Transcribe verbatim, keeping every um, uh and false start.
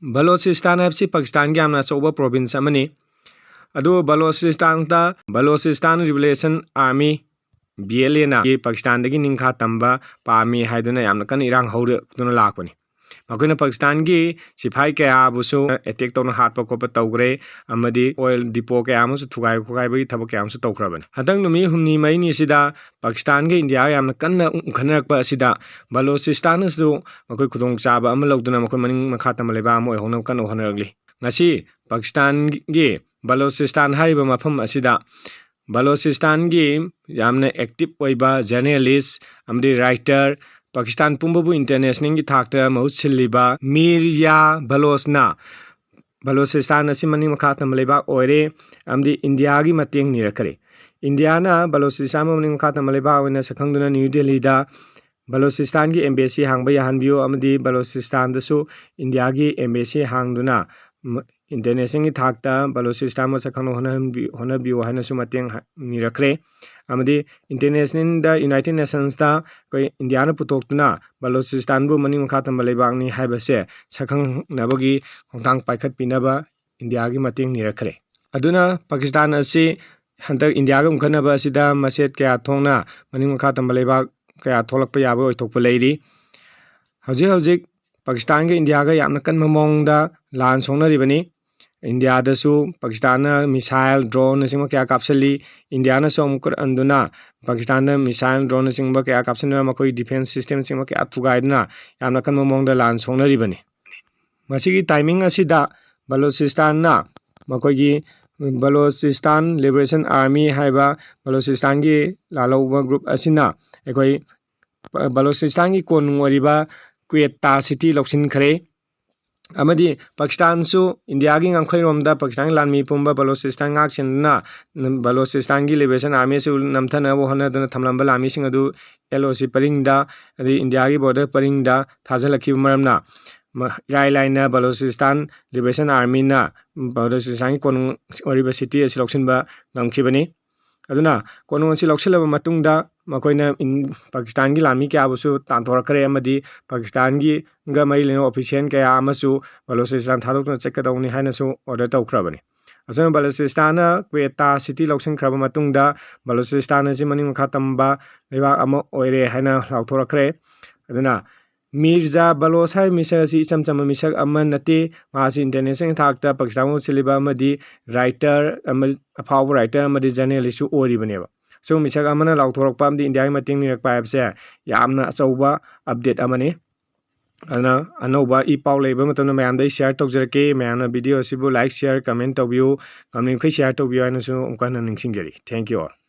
ꯕꯂꯣꯆꯤꯁꯇꯥꯟ ꯍꯥꯏꯕꯁꯤ ꯄꯥꯀꯤꯁꯇꯥꯟꯒꯤ ꯌꯥꯝꯅ ꯑꯆꯧꯕ ꯄ꯭ꯔꯣꯚꯤꯟꯁ ꯑꯃꯅꯤ꯫ ꯑꯗꯨ ꯕꯂꯣꯆꯤꯁꯇꯥꯟꯗ ꯕꯂꯣꯆꯤꯁꯇꯥꯟ ꯂꯤꯕꯔꯦꯁꯟ ꯑꯥꯔꯃꯤ, ꯕꯤ ꯑꯦꯜ ꯑꯦꯅ ꯄꯥꯀꯤꯁꯇꯥꯟꯗꯒꯤ ꯅꯤꯡꯈꯥ ꯇꯝꯕ ꯄꯥꯝꯃꯤ ꯍꯥꯏꯗꯨꯅ ꯌꯥꯝꯅ ꯀꯟꯅ ꯏꯔꯥꯡ ꯍꯧꯔꯛꯇꯨꯅ ꯂꯥꯛꯄꯅꯤ꯫ ꯃꯈꯣꯏꯅ ꯄꯥꯀꯤꯁꯇꯥꯟꯒꯤ ꯁꯤꯐꯥꯏ ꯀꯌꯥꯕꯨꯁꯨ ꯑꯦꯇꯦꯛ ꯇꯧꯅ ꯍꯥꯠꯄ ꯈꯣꯠꯄ ꯇꯧꯈ꯭ꯔꯦ, ꯑꯃꯗꯤ ꯑꯣꯏꯜ ꯗꯤꯄꯣ ꯀꯌꯥ ꯑꯃꯁꯨ ꯊꯨꯒꯥꯏ ꯈꯣꯠꯀꯥꯏꯕꯒꯤ ꯊꯕꯛ ꯀꯌꯥ ꯑꯃꯁꯨ ꯇꯧꯈ꯭ꯔꯕꯅꯤ꯫ ꯍꯟꯗꯛ ꯅꯨꯃꯤꯠ ꯍꯨꯝꯅꯤ ꯃꯔꯤꯅꯤ ꯑꯁꯤꯗ ꯄꯥꯀꯤꯁꯇꯥꯟꯒ ꯏꯟꯗꯤꯌꯥꯒ ꯌꯥꯝꯅ ꯀꯟꯅ ꯎꯪꯈꯠꯅꯔꯛꯄ ꯑꯁꯤꯗ ꯕꯂꯣꯆꯤꯁꯇꯥꯟꯅꯁꯨ ꯃꯈꯣꯏ ꯈꯨꯗꯣꯡꯆꯥꯕ ꯑꯃ ꯂꯧꯗꯨꯅ ꯃꯈꯣꯏ ꯃꯅꯤꯡ ꯃꯈꯥ ꯇꯝꯕ ꯂꯩꯕꯥꯛ ꯑꯃ ꯑꯣꯏꯍꯧꯅꯕ ꯀꯟꯅ ꯍꯣꯠꯅꯔꯛꯂꯤ꯫ ꯉꯁꯤ ꯄꯥꯀꯤꯁꯇꯥꯟꯒꯤ ꯕꯂꯣꯆꯤꯁꯇꯥꯟ ꯍꯥꯏꯔꯤꯕ ꯃꯐꯝ ꯑꯁꯤꯗ ꯕꯂꯣꯆꯤꯁꯇꯥꯟꯒꯤ ꯌꯥꯝꯅ ꯑꯦꯛꯇꯤꯚ ꯑꯣꯏꯕ ꯖꯔꯅꯦꯂꯤꯁ ꯑꯃꯗꯤ ꯔꯥꯏꯇꯔ, ꯄꯥꯀꯤꯁꯇꯥꯟ ꯄꯨꯝꯕꯕꯨ ꯏꯟꯇꯔꯅꯦꯁꯅꯦꯜꯒꯤ ꯊꯥꯛꯇ ꯃꯍꯨꯠ ꯁꯤꯜꯂꯤꯕ ꯃꯤꯔ ꯌꯥ ꯕꯂꯣꯆꯅ ꯕꯂꯣꯆꯤꯁꯇꯥꯟ ꯑꯁꯤ ꯃꯅꯤꯡ ꯃꯈꯥ ꯇꯝꯕ ꯂꯩꯕꯥꯛ ꯑꯣꯏꯔꯦ ꯑꯃꯗꯤ ꯏꯟꯗꯤꯌꯥꯒꯤ ꯃꯇꯦꯡ ꯅꯤꯔꯛꯈ꯭ꯔꯦ꯫ ꯏꯟꯗꯤꯌꯥꯅ ꯕꯂꯣꯆꯤꯁꯇꯥꯟꯕꯨ ꯃꯅꯤꯡ ꯃꯈꯥ ꯇꯝꯕ ꯂꯩꯕꯥꯛ ꯑꯣꯏꯅ ꯁꯛꯈꯪꯗꯨꯅ ꯅ꯭ꯌꯨ ꯗꯦꯜꯂꯤꯗ ꯕꯂꯣꯆꯤꯁꯇꯥꯟꯒꯤ ꯑꯦꯝꯕꯦꯁꯤ ꯍꯥꯡꯕ ꯌꯥꯍꯟꯕꯤꯌꯨ ꯑꯃꯗꯤ ꯕꯂꯣꯆꯤꯁꯇꯥꯟꯗꯁꯨ ꯏꯟꯗꯤꯌꯥꯒꯤ ꯑꯦꯝꯕꯦꯁꯤ ꯍꯥꯡꯗꯨꯅ ꯃ-, ꯏꯟꯇꯔꯅꯦꯁꯅꯦꯜꯒꯤ ꯊꯥꯛꯇ ꯕꯂꯣꯆꯤꯁꯇꯥꯟꯕꯨ ꯁꯛꯈꯪꯅ ꯍꯣꯠꯅꯍꯟꯕꯤ-, ꯍꯣꯠꯅꯕꯤꯌꯨ ꯍꯥꯏꯅꯁꯨ ꯃꯇꯦꯡ ꯍꯥ-, ꯅꯤꯔꯛꯈ꯭ꯔꯦ꯫ ꯑꯃꯗꯤ ꯏꯟꯇꯔꯅꯦꯁꯅꯦꯜꯗ, ꯌꯨꯅꯥꯏꯇꯦꯠ ꯅꯦꯁꯟꯁꯇ ꯑꯩꯈꯣꯏ ꯏꯟꯗꯤꯌꯥꯅ ꯄꯨꯊꯣꯛꯇꯨꯅ ꯕꯂꯣꯆꯤꯁꯇꯥꯟꯕꯨ ꯃꯅꯤꯡ ꯃꯈꯥ ꯇꯝꯕ ꯂꯩꯕꯥꯛꯅꯤ ꯍꯥꯏꯕꯁꯦ ꯁꯛꯈꯪꯅꯕꯒꯤ ꯈꯣꯡꯊꯥꯡ ꯄꯥꯏꯈꯠꯄꯤꯅꯕ ꯏꯟꯗꯤꯌꯥꯒꯤ ꯃꯇꯦꯡ ꯅꯤꯔꯛꯈ꯭ꯔꯦ꯫ ꯑꯗꯨꯅ ꯄꯥꯀꯤꯁꯇꯥꯟ ꯑꯁꯤ ꯍꯟꯗꯛ ꯏꯟꯗꯤꯌꯥꯒ ꯎꯪꯈꯠꯅꯕ ꯑꯁꯤꯗ ꯃꯆꯦꯠ ꯀꯌꯥ ꯊꯣꯛꯅ ꯃꯅꯤꯡ ꯃꯈꯥ ꯇꯝꯕ ꯂꯩꯕꯥꯛ ꯀꯌꯥ ꯊꯣꯛꯂꯛꯄ ꯌꯥꯕ ꯑꯣꯏꯊꯣꯛꯄ ꯂꯩꯔꯤ꯫ ꯍꯧꯖꯤꯛ ꯍꯧꯖꯤꯛ ꯄꯥꯀꯤꯁꯇꯥꯟꯒ ꯏꯟꯗꯤꯌꯥꯒ ꯌꯥꯝꯅ ꯀꯟꯕ ꯃꯑꯣꯡꯗ ꯂꯥꯟ ꯁꯣꯛꯅꯔꯤꯕꯅꯤ꯫ ꯏꯟꯗꯤꯌꯥꯗꯁꯨ ꯄꯥꯀꯤꯁꯇꯥꯟꯅ ꯃꯤꯁꯥꯏꯜ, ꯗ꯭ꯔꯣꯟꯅꯆꯤꯡꯕ ꯀꯌꯥ ꯀꯥꯞꯁꯤꯜꯂꯤ꯫ ꯏꯟꯗꯤꯌꯥꯅꯁꯨ ꯑꯃꯨꯛ ꯀꯟꯗꯨꯅ ꯄꯥꯀꯤꯁꯇꯥꯟꯗ ꯃꯤꯁꯥꯏꯜ, ꯗ꯭ꯔꯣꯟꯅꯆꯤꯡꯕ ꯀꯌꯥ ꯀꯥꯞꯁꯤꯟꯗꯨꯅ ꯃꯈꯣꯏ ꯗꯤꯐꯦꯟꯁ ꯁꯤꯁꯇꯦꯝꯁꯤꯡꯕ ꯀꯌꯥ ꯊꯨꯒꯥꯏꯗꯨꯅ ꯌꯥꯝꯅ ꯀꯟꯕ ꯃꯑꯣꯡꯗ ꯂꯥꯟ ꯁꯣꯛꯅꯔꯤꯕꯅꯤ꯫ ꯃꯁꯤꯒꯤ ꯇꯥꯏꯃꯤꯡ ꯑꯁꯤꯗ ꯕꯂꯣꯆꯤꯁꯇꯥꯟꯅ ꯃꯈꯣꯏꯒꯤ ꯕꯂꯣꯆꯤꯁꯇꯥꯟ ꯂꯤꯕꯔꯦꯁꯟ ꯑꯥꯔꯃꯤ ꯍꯥꯏꯕ ꯕꯂꯣꯆꯤꯁꯇꯥꯟꯒꯤ ꯂꯥꯜꯍꯧꯕ ꯒ꯭ꯔꯨꯞ ꯑꯁꯤꯅ ꯑꯩꯈꯣꯏ ꯕꯂꯣꯆꯤꯁꯇꯥꯟꯒꯤ ꯀꯣꯅꯨꯡ ꯑꯣꯏꯔꯤꯕ ꯀ꯭ꯋꯦꯇꯥ ꯁꯤꯇꯤ ꯂꯧꯁꯤꯟꯈ꯭ꯔꯦ꯫ ꯑꯃꯗꯤ ꯄꯥꯀꯤꯁꯇꯥꯟꯁꯨ ꯏꯟꯗꯤꯌꯥꯒꯤ ꯉꯝꯈꯩꯔꯣꯝꯗ ꯄꯥꯀꯤꯁꯇꯥꯟꯒꯤ ꯂꯥꯟꯃꯤ ꯄꯨꯝꯕ ꯕꯂꯣꯆꯤꯁꯇꯥꯟ ꯉꯥꯛ ꯁꯦꯟꯗꯨꯅ ꯕꯂꯣꯆꯤꯁꯇꯥꯟꯒꯤ ꯂꯤꯕꯔꯦꯁꯟ ꯑꯥꯔꯃꯤ ꯑꯁꯤꯕꯨ ꯅꯝꯊꯅꯕ ꯍꯣꯠꯅꯗꯨꯅ ꯊꯝꯂꯝꯕ ꯂꯥꯟꯃꯤꯁꯤꯡ ꯑꯗꯨ ꯑꯦꯜ ꯑꯣ ꯁꯤ ꯄꯔꯤꯡꯗ, ꯑꯗꯩ ꯏꯟꯗꯤꯌꯥꯒꯤ ꯕꯣꯔꯗꯔ ꯄꯔꯤꯡꯗ ꯊꯥꯖꯤꯜꯂꯛꯈꯤꯕ ꯃꯔꯝꯅ ꯃ-, ꯏꯔꯥꯏ ꯂꯥꯏꯅ ꯕꯂꯣꯆꯤꯁꯇꯥꯟ ꯂꯤꯕꯔꯦꯁꯟ ꯑꯥꯔꯃꯤꯅ ꯕꯂꯣꯆꯤꯁꯇꯥꯟꯒꯤ ꯀꯣꯅꯨꯡ ꯑꯣꯏꯔꯤꯕ ꯁꯤꯇꯤ ꯑꯁꯤ ꯂꯧꯁꯤꯟꯕ ꯉꯝꯈꯤꯕꯅꯤ꯫ ꯑꯗꯨꯅ ꯀꯣꯅꯨꯡ ꯑꯁꯤ ꯂꯧꯁꯤꯜꯂꯕ ꯃꯇꯨꯡꯗ ꯃꯈꯣꯏꯅ ꯏꯟ-, ꯄꯥꯀꯤꯁꯇꯥꯟꯒꯤ ꯂꯥꯟꯃꯤ ꯀꯌꯥꯕꯨꯁꯨ ꯇꯥꯟꯊꯣꯔꯛꯈ꯭ꯔꯦ ꯑꯃꯗꯤ ꯄꯥꯀꯤꯁꯇꯥꯟꯒꯤꯒ ꯃꯔꯤ ꯂꯩꯅꯕ official ꯀꯌꯥ ꯑꯃꯁꯨ ꯕꯂꯣꯆꯤꯁꯇꯥꯟ ꯊꯥꯗꯣꯛꯇꯨꯅ ꯆꯠꯀꯗꯧꯅꯤ ꯍꯥꯏꯅꯁꯨ order ꯇꯧꯈ꯭ꯔꯕꯅꯤ꯫ ꯑꯁꯨꯝꯅ ꯕꯂꯣꯆꯤꯁꯇꯥꯟꯅ ꯀ꯭ꯋꯦꯇꯥ city ꯂꯧꯁꯤꯟꯈ꯭ꯔꯕ ꯃꯇꯨꯡꯗ ꯕꯂꯣꯆꯤꯁꯇꯥꯟ ꯑꯁꯤ ꯃꯅꯤꯡ ꯃꯈꯥ ꯇꯝꯕ ꯂꯩꯕꯥꯛ ꯑꯃ ꯑꯣꯏꯔꯦ ꯍꯥꯏꯅ ꯂꯥꯎꯊꯣꯔꯛꯈ꯭ꯔꯦ꯫ ꯑꯗꯨꯅ ꯃꯤꯔꯖꯥ ꯕꯂꯣꯆ ꯍꯥꯏꯕ ꯃꯤꯁꯛ ꯑꯁꯤ ꯏꯆꯝ ꯆꯝꯕ ꯃꯤꯁꯛ ꯑꯃ ꯅꯠꯇꯦ꯫ ꯃꯍꯥꯛ ꯑꯁꯤ international ꯊꯥꯛꯇ ꯄꯥꯀꯤꯁꯇꯥꯟꯕꯨ ꯁꯤꯜꯂꯤꯕ ꯑꯃꯗꯤ writer ꯑꯃ, ꯑꯐꯥꯎꯕ writer ꯑꯃꯗꯤ journalistꯁꯨ ꯑꯣꯏꯔꯤꯕꯅꯦꯕ꯫ ꯁꯨꯝ ꯃꯤꯁꯛ ꯑꯃꯅ ꯂꯥꯎꯊꯣꯔꯛꯄ ꯑꯃꯗꯤ ꯏꯟꯗꯤꯌꯥꯒꯤ ꯃꯇꯦꯡ ꯅꯤꯔꯛꯄ ꯍꯥꯏꯕꯁꯦ ꯌꯥꯝꯅ ꯑꯆꯧꯕ update ꯑꯃꯅꯤ꯫ ꯑꯗꯨꯅ ꯑꯅꯧꯕ ꯏ ꯄꯥꯎ ꯂꯩꯕ ꯃꯇꯝꯗ ꯃꯌꯥꯝꯗ ꯑꯩ share ꯇꯧꯖꯔꯛꯀꯦ꯫ ꯃꯌꯥꯝꯅ video ꯑꯁꯤꯕꯨ like, share, comment ꯇꯧꯕꯤꯌꯨ꯫ ꯉꯝꯂꯤꯃꯈꯩ share ꯇꯧꯕꯤꯌꯨ ꯍꯥꯏꯅꯁꯨ ꯑꯃꯨꯛ ꯍꯟꯅ ꯅꯤꯡꯁꯤꯡꯖꯔꯤ꯫ Thank you all꯫